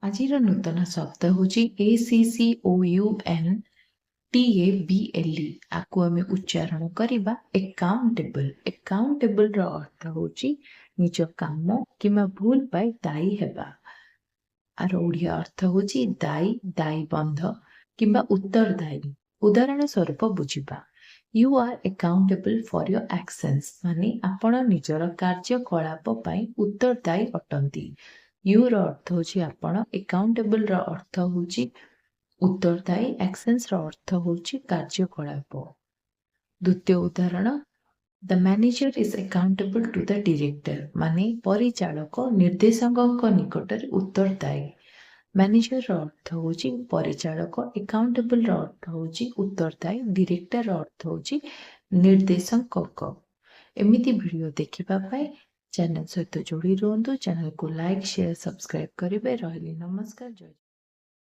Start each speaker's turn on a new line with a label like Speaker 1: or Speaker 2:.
Speaker 1: ଆଜିର ନୂତନ ଶବ୍ଦ ହେଉଛି ACCOUNTABLE। ଆକୁ ଆମେ ଉଚ୍ଚାରଣ କରିବା ଏକାଉଣ୍ଟେବଲ୍। ଏକାଉଣ୍ଟେବଲ୍ର ଅର୍ଥ ହେଉଛି ନିଜ କାମ କିମ୍ବା ଭୁଲ ପାଇଁ ଦାୟୀ ହେବା। ଆର ଓଡ଼ିଆ ଅର୍ଥ ହେଉଛି ଦାୟୀ, ଦାୟୀବଦ୍ଧ କିମ୍ବା ଉତ୍ତରଦାୟୀ। ଉଦାହରଣ ସ୍ୱରୂପ ବୁଝିବା। You are accountable for your actions, ମାନେ ଆପଣ ନିଜର କାର୍ଯ୍ୟକଳାପ ପାଇଁ ଉତ୍ତରଦାୟୀ ଅଟନ୍ତି। ୟୁର ଅର୍ଥ ହେଉଛି ଆପଣ, ଏକାଉଣ୍ଟେବଲ୍ର ଅର୍ଥ ହେଉଛି ଉତ୍ତରଦାୟୀ, ଆକ୍ସନ୍ସର ଅର୍ଥ ହେଉଛି କାର୍ଯ୍ୟକଳାପ। ଦ୍ୱିତୀୟ ଉଦାହରଣ, The manager is accountable to the director, ମାନେ ପରିଚାଳକ ନିର୍ଦ୍ଦେଶକଙ୍କ ନିକଟରେ ଉତ୍ତରଦାୟୀ। ମ୍ୟାନେଜରର ଅର୍ଥ ହେଉଛି ପରିଚାଳକ, ଏକାଉଣ୍ଟେବଲ୍ର ଅର୍ଥ ହେଉଛି ଉତ୍ତରଦାୟୀ, ଡିରେକ୍ଟରର ଅର୍ଥ ହେଉଛି ନିର୍ଦ୍ଦେଶକଙ୍କ। ଏମିତି ଭିଡ଼ିଓ ଦେଖିବା ପାଇଁ ଚ୍ୟାନେଲ ସହିତ ଯୋଡ଼ି ରୁହନ୍ତୁ। ଚ୍ୟାନେଲକୁ ଲାଇକ୍, ସେୟାର, ସବସ୍କ୍ରାଇବ୍ କରିବେ। ରହିଲି, ନମସ୍କାର, ଜୟ